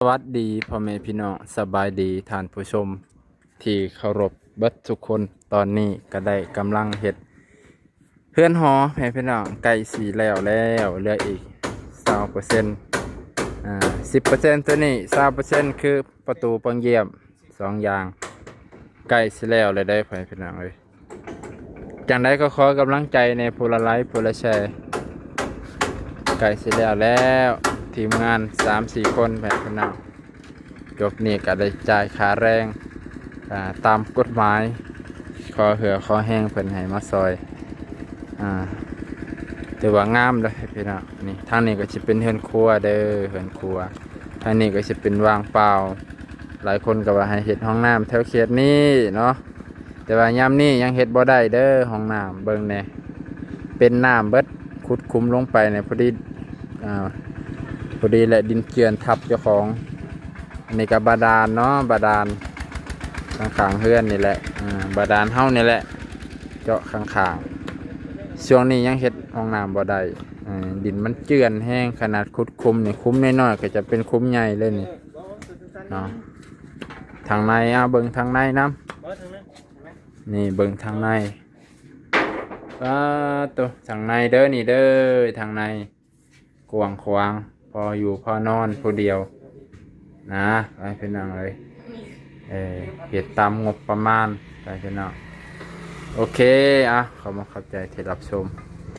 ສະຫວັດດີພໍ່ແມ່ພີ່ນ້ອງ ສະບາຍດີທ່ານຜູ້ຊົມທີ່ເຄົາລົບເບິດທຸກຄົນ. ຕອນນີ້ກໍໄດ້ກຳລັງເຮັດເຮືອນຫໍ ແມ່ພີ່ນ້ອງ ໃກ້ຊິແລ້ວແລ້ວ ເຫຼືອອີກຊາວເປີເຊັນ ອາ ສິບເປີເຊັນ ຕົວນີ້ ຊາວເປີເຊັນ ຄືປະຕູປ່ອງຢ້ຽມ ສອງຢ່າງ ໃກ້ຊິແລ້ວແລ້ວເດີ້ ພໍ່ແມ່ພີ່ນ້ອງເອີຍ. ຈັ່ງໃດກໍຂໍກຳລັງໃຈແດ່ ຜູ້ລະໄລ ຜູ້ລະແຊ ໃກ້ຊິແລ້ວແລ້ວ ທີມງານສາມສີ່ຄົນ ແມ່ພີ່ນ້ອງ. ຈົບນີ້ກໍໄດ້ຈ່າຍຄ່າແຮງ ອາ ຕາມກົດໝາຍ ຂໍເຫື່ອຂໍແຮງເພິ່ນໃຫ້ມາຊ່ອຍ ອາ ຖືວ່າງາມເດີ້ພີ່ນ້ອງ. ນີ້ ທາງນີ້ກໍຊິເປັນເຮືອນຄົວເດີ້ ເຮືອນຄົວ. ທາງນີ້ກໍຊິເປັນວ່າງເປົ່າ. ຫຼາຍຄົນກໍວ່າໃຫ້ເຮັດຫ້ອງນ້ຳແຖວເຂດນີ້ເນາະ ແຕ່ວ່າຍາມນີ້ຍັງເຮັດບໍ່ໄດ້ເດີ້ ຫ້ອງນ້ຳ. ເບິ່ງແດ່ ເປັນນ້ຳເບິດ ຂຸດຂຸມລົງໄປນີ້ ພໍດີ ອາ ພໍດີແຫຼະ ດິນເຈື່ອນທັບເຈົ້າຂອງ. ອັນນີ້ກໍບາດານເນາະ ບາດານຂ້າງໆເຮືອນນີ້ແຫຼະ ອາ ບາດານເຮົານີ້ແຫຼະ ເຈາະຂ້າງໆ. ຊ່ວງນີ້ຍັງເຮັດຫ້ອງນ້ຳບໍ່ໄດ້ ເອີ ດິນມັນເຈື່ອນແຮງ. ຂະໜາດຂຸດຂຸມນີ້ ຂຸມນ້ອຍໆກໍຈະເປັນຂຸມໃຫຍ່ເລີຍນີ້ເນາະ. ທາງໃນ ເອົາເບິ່ງທາງໃນນຳ ນີ້ເບິ່ງທາງໃນ ປາໂຕ ທາງໃນເດີ້ ນີ້ເດີ້ ທາງໃນກວ້າງຂວາງ ພໍຢູ່ພໍນອນຜູ້ດຽວນະ ໄປພີ່ນ້ອງເອີຍ. ເອີ ເຮັດຕາມງົບປະມານໄປພີ່ນ້ອງ. ໂອເຄ ອະ ຂໍຂອບໃຈທີ່ຮັບຊົມ.